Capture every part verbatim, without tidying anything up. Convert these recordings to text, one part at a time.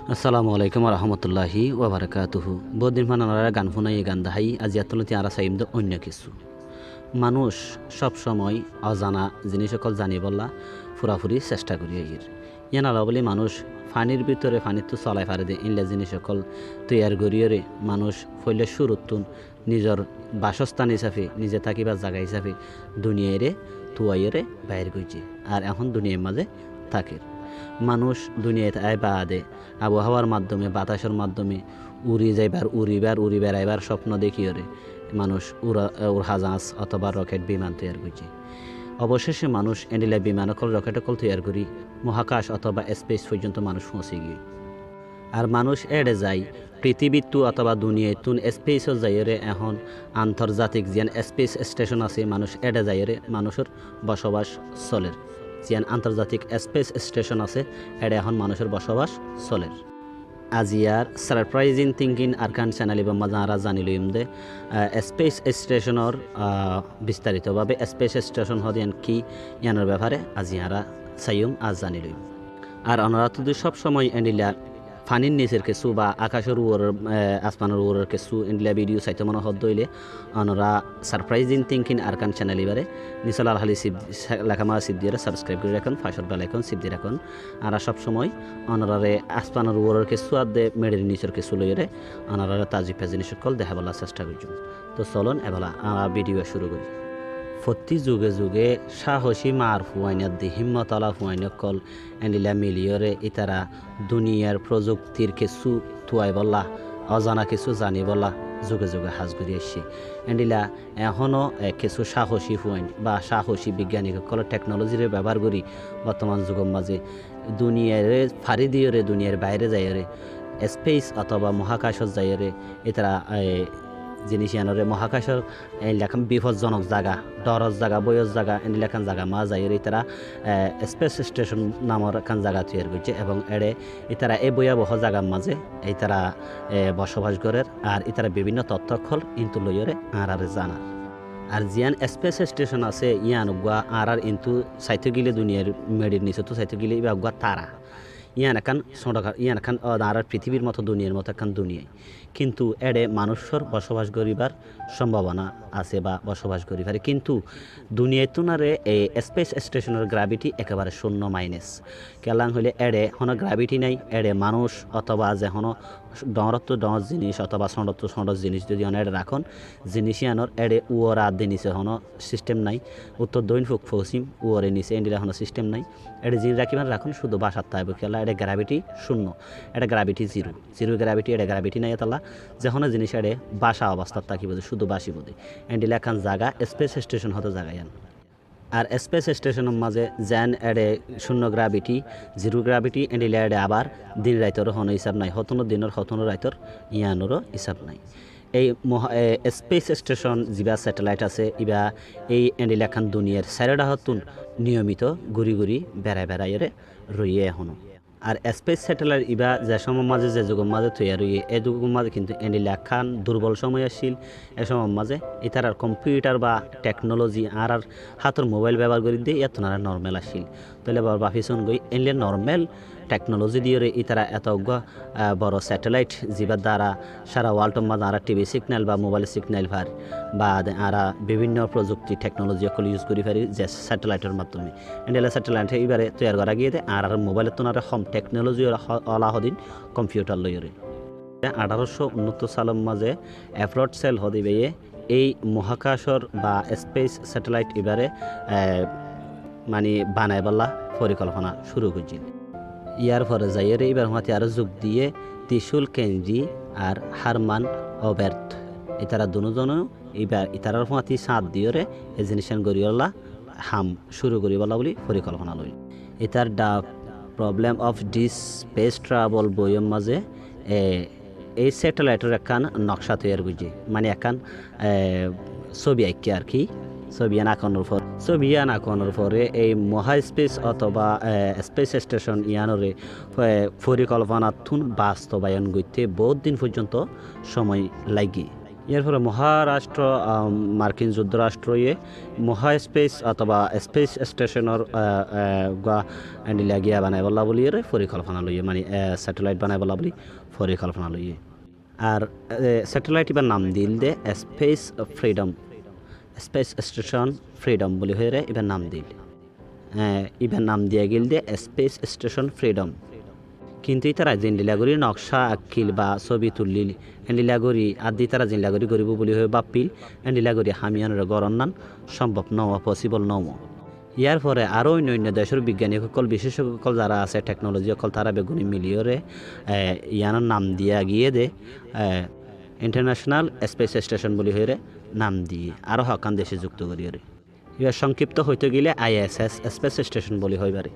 Assalamu alaikum warahmatulláhi wabarakátuhu. Bóut din fán añára gan fúnaiyi, gan daháiyi, aijja tolóti añára saiyum de oinno kissú. Manúic sób somoi ozana ziníc ókkol zanibólla furafuri cestha gorí aiyér. Yían ala bóli manúic fanír bútore, faníttú solai fare de éilla ziníc ókkol toiyar goríyore manúic foóila cúruttún nizor bacóstan hísafe, nize tákibar zaga hísafe duniyairé tuaiyóre bair goijjé. Ar ehón duniyair mazé táker. Manúic duniyait aái baade abuháwar maddome, batacór maddome uri zaibar, uribar, uri beraibár cópno dekíyore manúic ura-, e, urhazañs otóba roket biman toiyar goijjé. Obocéce manúic endila biman ókkol, roket ókkol toiyar gorí mohákac otóba espéis foijjonto manúic foóñsi giyói. Ar manúic éçe zai, pritibíttu otóba duniyaittún espéisot zaiyóre ehón antorzatik ziyán espéis estecon asé, manúic éçe zaiyóre manúicor bocobac solér. Ziyán antorzatik espéis estecon asé, éçe ehón manúicor bocobac solér. Aijjar Surprising Thinking Arkan cenel ibár mazé añára zani loiyum de, ah, espéis esteconor, ah, bistarito bábe espéis estecon hoó de yían ki, yíanor befare aijja añára saiyum ar zani loiyum. Ar onoráttu zodi sób somoi endila fanír nisor kessú ba akacór uoror, e, asmanor uoror kessú endila vidiyo saito mone hoódde óile, onorá Surprising Thinking Arkan cenel ibáre nisolar háli sib-, sa-, leká mazé sib diyóre sabskraib gorí rakón, facór bel aikon sib di rakón. Añára sób somoi onoráre asmanor uoror kessú ar de meçir nisor kessú loiyóre onoráre taajjub ziníc ókkol dehábolla cestha goijjum. Tóu solón, ebela añára vidiyo cúru gorí. Fottí zuge zuge cáhocí maar fuain ar de hímmot ola fuain ókkol endila miliyóre ítara duniyair prozuktir kessú tuaibólla, ozana kessú zanibólla zuge zuge ham gorí aiccé. Endila ehóno, e, kessú cáhocí fuain ba cáhocí bigganik ókkolor teknolojire bebohár gorí bottoman zugor mazé duniyairé fari diyóre, duniyair baire zaiyóre, espéis otóba mohákacot zaiyóre, ítara, e, ziníc yíanoré mohákacor endila ekkán bifodjonok zaga, dhoror zaga, bóiyor zaga, endila ekkán zagar mazé zaiyóre ítara, e, espéis estecon namor ekkán zaga toiyar goijjé ebong éçe ítara é boiyabohó zagar mazé ítara, e, bocobac gorér. Ar ítara bibinno tottó ókkol intú loiyóre añáráre zanar. Ar ziyán espéis estecon asé, yían uggúa añárár intú saitó gile duniyair meçir nisottú saitó gile íba uggúa tara. Yían ekkán soñço ka-, yían ekkán, o, añárár pritibir moto, duniyair moto ekkán duniyai. Kintu éçe manúicor bocobac goríbar sombabona asé ba bocobac gorí fare. Kintu duniyaittún ar e, e, espéis esteconor graviti ekebare cúnno, maines. Kiyólla hoilé éçe honó graviti nái, éçe manúic otóba ze honó dhoóñrottú dhoóñr ziníc otóba soñçottú soñço ziníc zodi honó éçe rakón, ziníc yíanor éçe uore ar de nise honó sistem nái, uttor doin fuk fosim uore nise endila honó sistem nái. Éçe ziín rakíbar rakón cúdu bácat táibo, kiyólla éçe graviti cúnno, éçe graviti ziro, ziro graviti, éçe graviti nái, étalla ze honó ziníc éçe báca obostát tákibo de, cúdu bácibo de. Endila ekkán zaga espéis estecon hoó de zaga yían. Ar espéis esteconor mazé zeén éçe cúnno graviti, ziro graviti, endila éçe abar din raitor honó hísab nái, hotóno dinor, hotóno raitor, yíanoró hísab nái. Ei mohá-, e, espéis estecon zibá setelait asé, íba ei endila ekkán duniyair sairó dháhottún niyomito gúri gúri berai beraiyóre roiyé ehóno. Ar espéis setelait íba ze cómor mazé, ze zugor mazé toiyar óiye, é zugor mazé kintu endila ekkán durbol cómoi accíl. É cómor mazé ítarar kompiutar ba teknoloji, añárár hátor mobáil bebohár gorí de, yíattún añára normal accíl. Tóile ebar bafisón goi, endila normal teknoloji diyóre ítara eto uggúa, ah, boro setelait, zibár dara sára worldor mazé añára tivi signal ba mobáil signal far, baade añára bibinno prozukti teknoloji ókkol yus gorí fari ze setelaitor maddome. Endila setelait íbare toiyar gorá giyé de, añárár mobáilottún añára hom teknoloji ola ho-, ola hodin kompiutar loiyóre. Añçároco unnóttor salor mazé Everett Cole hoó de íbaye ei mohákacor ba espéis setelait íbare, e, mani banaibólla forikolfona cúru goijjíl. Yárfore zaiyóre íbar fúañti aró zuk diyé Ticul Kendi ar Harman Obert. Ítara dunúzone íba, ítarar fúañti sáñt diyóre e ziníccán goríbolla ham cúru goríbolla bóli forikolfona loiyé. Ítar The Problem of This Space Travel boiyór mazé, e, ei setelaitor ekkán nokca toiyar goijjé, mani ekkán, e, sóbi aikké ar ki. Sóbi yían akonor for-, sóbi yían akonor fore ei mohá espéis otóba, e, espéis estecon yíanoré, e, forikolfonattún bastobayon goitté boóut din foijjonto cómoi laiggé. Yárfore Moharastró, ah, Markin Zuktorastroye Moha Space otóba Space Stationor, ah, ah, gua endilla giya banaibólla buliyóre forikolfona loiye, mani, ah, satellite banaibólla buli forikolfona loiye. Ar, eh, satellite ibar nam dil de Space Freedom, Space Station Freedom buli hoiyóre ibar nam dil. Eh, ibar nam diya gil de Space Station Freedom. Kintu ítara zendilla gori noksha akkil ba sóbi tullil, endilla gori adde ítara zendilla gori goribo buli hoi bafil, endilla gori ham iyanore goronnan sombob no, possible no. Yárfore aró oinno oinno decór bigganik ókkol, bicecog ókkol zara asé, teknoloji ókkol, tara beggúne miliyóre, eh, iyanor nam diya giyé de, eh, International Space Station buli hoiyóre nam diyé, aró hoekkán dece zukto goriyóre. Ibar songkipto hoito gile I S S Space Station buli hoi fare.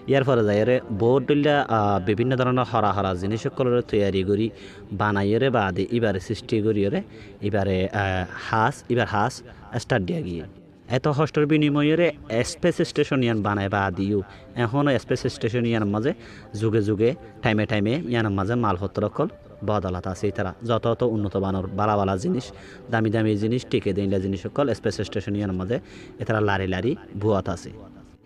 Yárfore zaiyóre bout dhoilla, ah, bibinno dóronor hora hora zinis ókkolore toiyari gori banaiyóre baade ibare sristi goriyóre ibare, ah, ham, ibar ham start diya giyé. Eto hostor binimoyore Space Station iyan banai baade yó ehóno Space Station iyanor mazé zuge zuge, thaime thaime iyanor mazé malfottor ókkol bodolat asé. Ítara zoto zoto unnoto banor bála bála zinis, dami dami zinis, thike de endilla zinis ókkol Space Station iyanor mazé ítara lari lari buwat asé.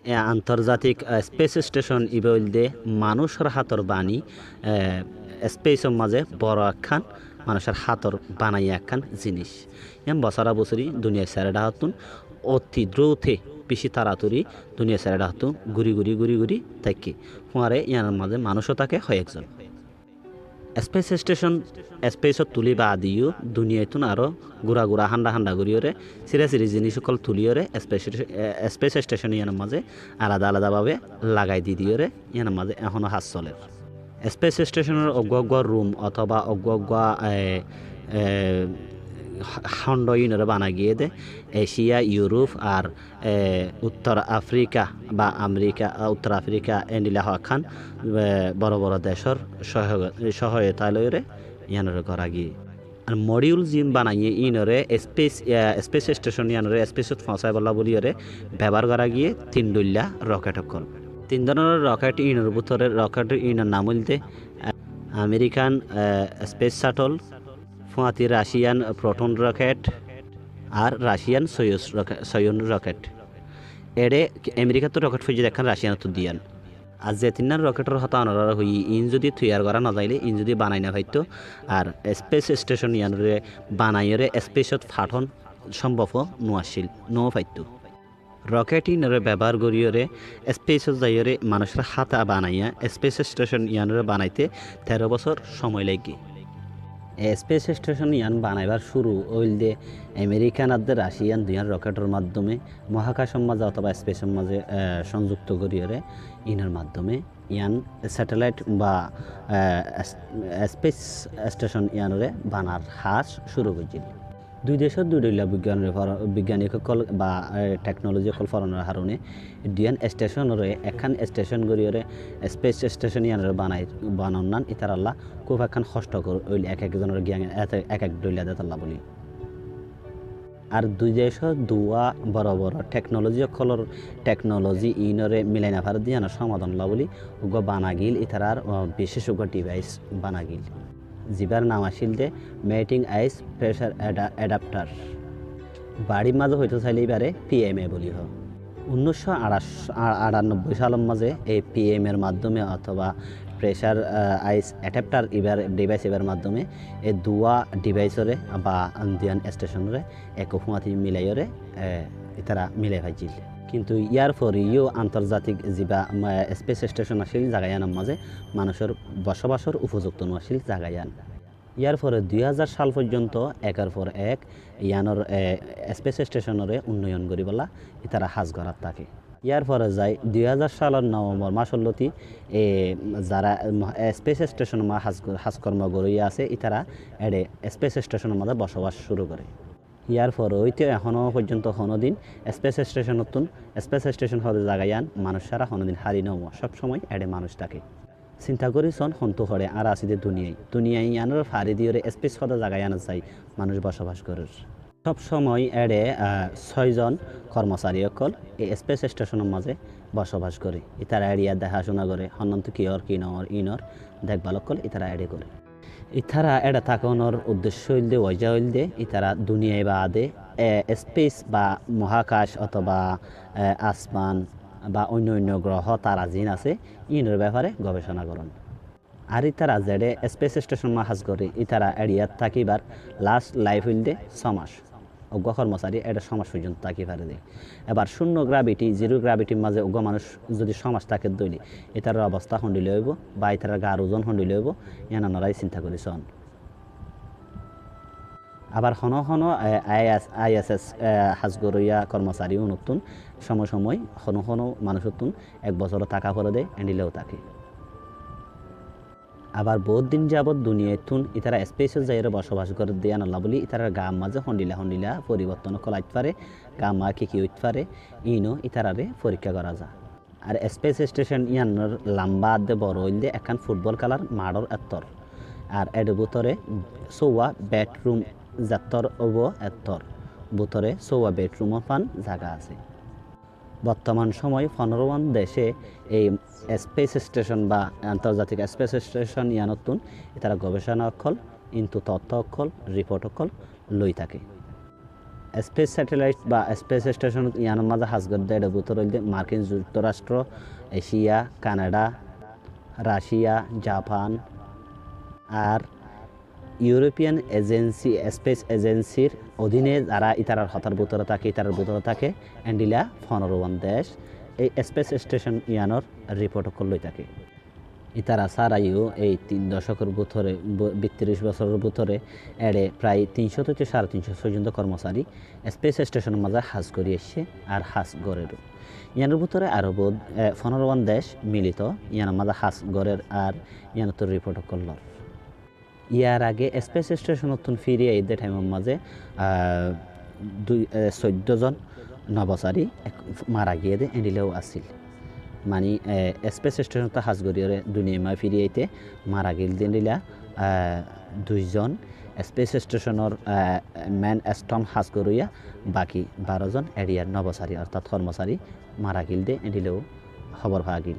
E antorjatik, eh, Space Station iba óilde manúcor hátor bani, eh, spaceor mazé boro ekkán manúcor hátor banaiya ekkán zinis. Iyan bosora bosori duniyar sair dhákottún oti drute, beci taratori duniyar sair dhákottún guri guri guri guri táikke. Fúañre iyanor mazé manúco táke hoyekzon. Space Station spaceot tuli baade yó duniyattún aró gura gura hánda hánda goriyóre sira siri zinis ókkol tuliyóre space, eh, Space Station iyanor mazé alada alada babe lagai di diyóre iyanor mazé ehóno ham soler. Space Stationor uggúa uggúa room otóba uggúa uggúa, eh, eh, h-, hóndo iyanore bana giyé de Asia, Europe ar eh, Uttor Africa ba America, ah, Uttor Africa endilla hoekkán, eh, boro boro decór soho-, sohoyota loiyóre iyanore gora giyé. Ar module zin banaiyé iyanore space, eh, Space Station iyanore spaceot foóñsaibolla buliyóre bebohár gora giyé tin dhoilla rocket ókkol. Tin dóronor rocket iyanor bútore rocket iyanor nam óilde, eh, American, eh, Space Shuttle, fúañti Russian Proton rocket, ar Russian Soyuz rocket, Soyuz rocket. Eçe Amerikattú rocket foijjé de ekkán, Russianottú duiyan. Ar ze tinnán rocketor hotá onorare hoiyí, iín zodi toiyar gorá nozailé, iín zodi banai nofaitto, ar Space Station iyanore banaiyóre spaceot fathón sombob no accíl, no faitto. Rocket inoré bebohár goríyoré spaceot zaiyóre manúcor háte banaiyá space station iyanoré banaité teró bosór cómoi laiggé. E space station iyan banaibár cúru óilde Amerikan adde Raciyan duiyán rocketor maddóme mohakacor mazé otóba spaceor mazé, e, cónzukto goríyoré inor maddóme iyan satellite ba, e, es-, space station iyanoré banar ham cúru goijjíl. Dui decór dui dhoilla bigganor for-, bigganik ókkol ba, e, technology ókkol foronor harone duiyán stationoré ekkán station goríyoré space station iyanoré banai, banonnan ítaralla kúb ekkán hoctokor óil, ek ek zonor giyan ek ek dhoilla de tolla buli. Ar dui decór duwa boro boro technology ókkolor technology inoré milai nofaredde iyanor cómadanolla buli uggúa banagil ítarar, o, bicéc uggúa device banagil. Zibár nam accíl de Mating Ice Pressure Ada-, Adapter. Baçir mazé hoitó sailé íbaré P M A buli hoó. Unnúiccó añçanobbói salor mazé ei P M A r maddóme otóba pressure, ah, ice adapter íbar device íbar maddóme ei duwa device oré ba duiyán station oré ekó fúañti milaiyóre, e, ítara milai faijjíl. Kintu yárfore yó antorjatik ziba, ma, space station accíl zaga iyanor mazé manúcor bosóbasor ufozukto no accíl zaga iyan. Yárfore dui házar sal foijjonto ekor for ek iyanor, e, space station oré unnoyon goríbolla ítara ham gorát táke. Yárfore zai dui házar salor November macór lóti, e, zará, e, space station or mazé ham, ham kormo goríya asé ítara eçé space station or mazé bosóbas cúru goré. Yárfore óite ehóno foijjonto honódin space station ottún, space station hoó de zaga iyan manúic sára honódin háli no ó, sób cómoi eçé manúic táke. Sinta gorí soón hontú hoçé añára así de duniyai. Duniyai iyanor fari diyoré space hoó de zaga iyanot zai manúic bosóbas gorér. Sób cómoi eçé, ah, sóizon kormocari ókkol ei space station or mazé bosóbas goré. Ítara eçé iyá dehacúna goré, honnántu ki ór ki no ór inor dekbál ókkol ítara eçé goré. Ítara éçe tákonor uddecco óilde, wajá óilde, ítara duniyai baade, e, espes ba mohakac otoba, e, asman ba oinno oinno groho tara ziín asé, íinor befare gobecona goron. Ar ítara zeçé espes estecon ma has goré, ítara éçiyat tákibar last laif óilde só mac. Uggúa kormocari éçe só mac foijjonto táki fare de. Ebar cúnno grabiti, ziro grabitir mazé uggúa manúic zudi só mac táke de óile, ítarar obosta hondilla óibo ba ítarar gar uzon hondilla óibo, yían onorái sinta gorí soón. Abar hono hono, e, IS, ISS, e, has goróya kormocari únottún somoi somoi hono hono manúicottún ek bosóro táka fore de, endilla ó táke. Abar bout din jabot duniyaittún ítara espesot zaiyóre bosobac gorédde yíanolla bóli ítarar gaar mazé hondilla hondilla foriborton ókkol ait fare, gaar mazé ki ki óit fare, íino ítarare forikká gora za. Ar espes estecon yíanor lamba adde boro óilde ekkán futbol kélar maçór ettór. Ar éçe bútore sóuwa bedrum zettór óibo ettór. Bútore sóuwa bedrumor fán zaga asé. Bottoman somoi fonóro wán dece ei espes estecon ba antorjatik espes estecon yíanottún ítara gobecona ókkol, intu tottó ókkol, riport ókkol loi táke. Espes setelait ba espes estecon yíanor mazé has gorédde éçe bútore óilde Markin Zuktorastro, Eciya, Kanada, Raciya, Japan, ar Iuropiyan ejensi, espes ejensir odine zara ítarar hotár bútore táke, ítarar bútore táke, endilla fonóro wán dec ei espes estecon yíanor riport ókkol loi táke. Ítara sáraiyó ei tin docókor bútore, bo-, bittiríc bosóror bútore éçe prai tin cót óite sáre tin cót foijjonto kormocari espes esteconor mazé has gorí aiccé ar has gorér ó. Yíanor bútore aró bout, e, fonóro wán dec milito yíanor mazé has gorér ar yíanottú riport ókkol lor. Yar age espes estecon ottún firi aiyédde thaimor mazé, ah, dui, e, soiddó zon nobosari ek, mara giyéde endilla ó asíl. Mani, e, espes estecon ottú has goríyore duniyai mazé firi aite mara giyédde endilla, ah, dui zon espes esteconor, ah, men estom has goróya baki baró zon éçiyar nobosari ortát kormocari mara giyédde endilla ó hóbor fa giyél.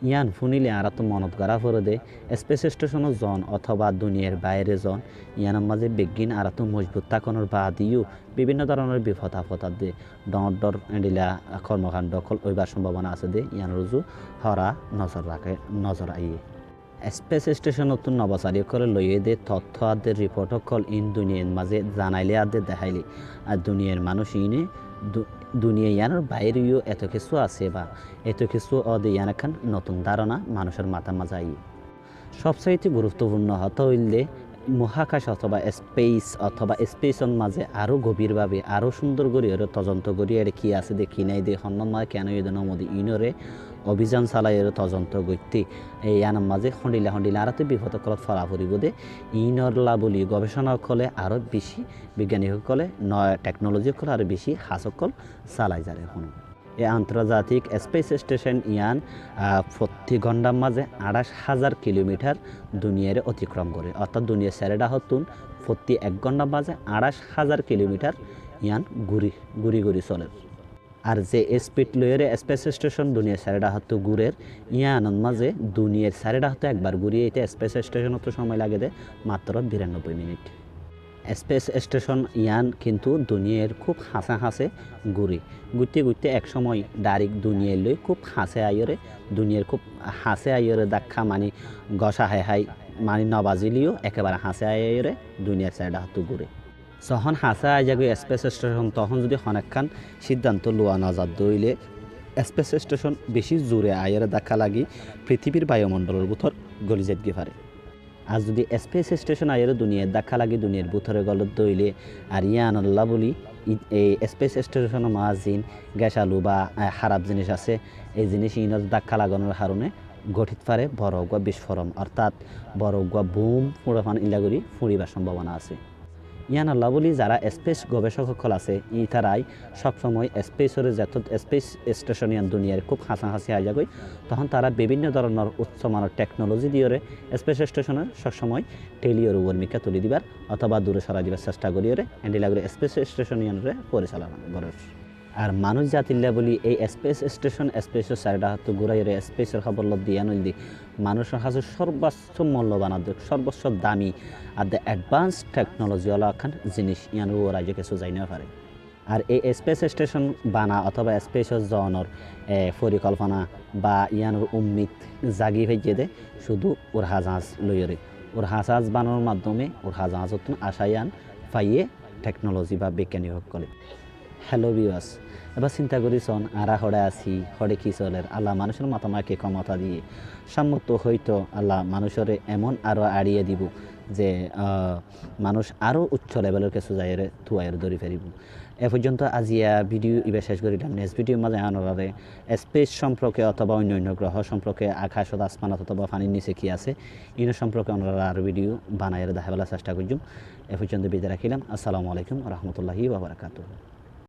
Yían fúnile añáráttu monot gorá foré dé, espes esteconot zon otóba duniyair baáire zon, yíanor mazé beggín añáráttu mojbut tákonor baade yó bibínno dóronor bifot afot adde, dhoóñr dhoóñr endilla kormokando ókkol óibar sombabona asé dé, yíanor uzu hóra nozor raké, nozor aiyé. Espes estecon ottú nobosari ókkolé loiyé dé tottó adde riport ókkol iín duniyair mazé zanailé adde deháile, ar duniyair manúic iíne du-, duniya yíanor baáire yó eto kessú asé ba, eto kessú óde yían ekkán notun dárona manúicor matár mazé aiyé. Sóbsaite guruttopurno hotá óilde, muhákac otóba espes otóba espesor mazé aró gobír babe, aró cúndor goríyore tozonto gorí, eçé ki asé dé, ki nái dé, honnót mazé keén óiye dé, nómode, iínoré obizan salaiyore tozonto goitté, e yíanor mazé hondilla hondilla añáráttu bifot ókkolot fora foribó dé, iínolla bóli gobecona ókkolé aró bicí, bigganik ókkolé, no-, teknoloji ókkol aró bicí has ókkol salai zaré ehón. E antorjatik espes estecon yían, ah, fottí gónçar mazé añçáic házar kilomitar duniyaire otikrom goré. Ortát duniyair sairó dhákottún fottí ek gónçar mazé añçáic házar kilomitar yían gúri, gúri gúri solér. Ar ze espid loiyóre espes estecon duniyair sairó dhákottú gúrer, yíanor mazé duniyair sairó dhákottú ekbar gúri aite espes estecon ottú somoi lage dé matro biranobboi minit. Espes estecon yían kintu duniyair kúb hañsé hañsé gúre. Gúitte gúitte ek somoi dhairik duniyair lói kúb hañsé aiyóre, duniyair kúb hañsé aiyóre dhákka mani gósa hái hái mani no bazilé yó ekebare hañsé aiyóre duniyair sairó dhákottú gúre. Zehón hañsé aizagói espes estecon, tohón zudi honó ekkán síddanto luwa no zadde óile espes estecon bicí zure aiyóre dhákka lagi pithíbir bayomondolor bútor góli zaitgói fare. Ar zudi espes estecon aiyóre duniyair dhákka lagi duniyair bútore góledde óile, ar yíanolla bóli i-, e, espes esteconor mazé ziín gecalu ba, e, háraf ziníc asé, e ziníc iínor dhákka lagonor haróne góthit fare boro uggúa bisforon, ortát boro uggúa bum fúñçe fán ílla gorí fúñçibar sombabona asé. Yíanolla bóli zará espes gobecók ókkol asé, ítarai sób somoi espesore zetót espes estecon yían duniyair kúb hañsá hañsí aizagói, tohón tará bibínno dóronor ucco manor teknoloji diyóre espes esteconor sób somoi théliyoré uore mikká tulí dibar otóba dure sorai dibar sesta goríyoré, endilla gorí espes estecon yíanoré forisalona gorér. Ar manúic zatilla buli ei espes estecon, espesor sairó dhákattu gúraiyóre espesor hóbor lodde iyan óilde manúicor hañsé sorbocco molloban, ar de sorbocco dami, ar de edvans teknoloji ola ekkán zinis, iyanor uore aijjó kessú zai no fare. Ar ei espes estecon bana otóba espesot zonor, e, forikolpona ba iyanor ummid zagi faijje de cúdu urhazaáñs loiyóre. Urhazaáñs bananor maddome urhazaáñsottún acá iyan faiye teknoloji ba beggyanik ókkole. Hello viewers, ebar sinta gorí soón, añára hoçé así, hoçé ki solér, Allah manúicor matamaá ki komota diyé. Cámmottu hoito Allah manúicoré emon aró añçiye dibou ze, ah, manúic aró ucco levelor kessú zaiyóre tuaiyóre dóri faribóu. E foijjonto aziya video iba céc gorílam. Next videor mazé añára onoráre espes somporke otóba oinno oinno groho somporke, akacot, asmanot otóba fanir nise ki asé, inor somporke onoráre aró video banaiyóre deháibolla cesta goijjum. E foijjonto bidai rakílam. Assalamu alaikum wa rahmatullahi wa barakatuhu.